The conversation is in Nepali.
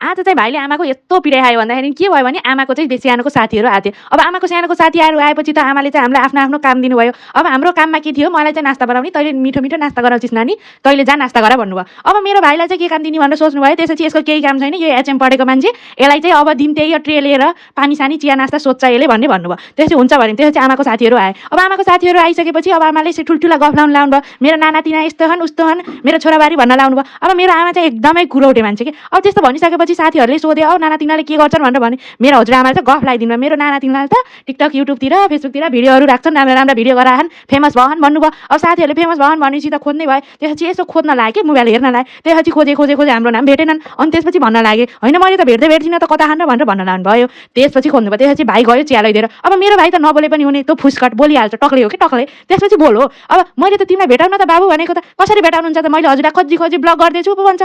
आज चाहिँ भाइले आमाको यस्तो पिडायो भन्दाखेरि के भयो भने आमाको चाहिँ सानोको साथीहरू आथे। अब आमाको सानोको साथीहरू आएपछि त आमाले चाहिँ हामीलाई आफ्नो आफ्नो काम दिनुभयो। अब हाम्रो काममा के थियो, मलाई चाहिँ नास्ता बनाउने, तैँले मिठो मिठो नास्ता गराउँछिस् नानी, तैँले जा नास्ता गर भन्नुभयो। अब मेरो भाइलाई चाहिँ के काम दिने भनेर सोच्नुभयो। त्यसपछि यसको केही काम छैन, यो एचएम पढेको मान्छे, यसलाई चाहिँ अब दिम त्यही ट्रे लिएर पानी सानी चिया नास्ता सोध्छ यसले भन्नुभयो। त्यसपछि हुन्छ भने त्यसपछि आमाको साथीहरू आए। अब आमाको साथीहरू आइसकेपछि अब आमाले ठुल्ठुला गफ लाउनु लाउनुभयो, मेरो नानातिना यस्तो हन् उस्तो हन्, मेरो छोराबारी भन्न लाउनुभयो। अब मेरो आमा चाहिँ एकदमै कुरौटे मान्छे कि। अब त्यस्तो भनिसकेपछि साथीहरूले सोधे, औ नानातिनाले के गर्छन् भनेर भने मेरो हजुरआमाले चाहिँ गफ लगाइदिनु भयो। मेरो नानातिनाले त टिकटक युट्युबतिर फेसबुकतिर भिडियोहरू राख्छन्, राम्रो राम्रो भिडियो गराहन्, फेमस भएन भन्नुभयो। अब साथीहरूले फेमस भएन भनेपछि त खोज्नै भयो। त्यसपछि यसो खोज्न लाग्यो, मोबाइल हेर्न लाग्यो। त्यसपछि खोजे हाम्रो नाम भेटेनन्। अनि त्यसपछि भन्न लागे, होइन मैले त भेट्दिनँ त कता खान भनेर भन्न लानुभयो। त्यसपछि खोज्नुभयो। त्यसपछि भाइ गयो चिया ल्याइदिएर। अब मेरो भाइ त नबोले पनि हुने, त्यो फुसकट बोलिहाल्छ, टक्ले हो कि टक्ले। त्यसपछि बोल हो, अब मैले त तिमीलाई भेटाउन त बाबु भनेको त, कसरी भेटाउनुहुन्छ त, मैले हजुरलाई खोजी ब्लक गर्दैछु पो भन्छ।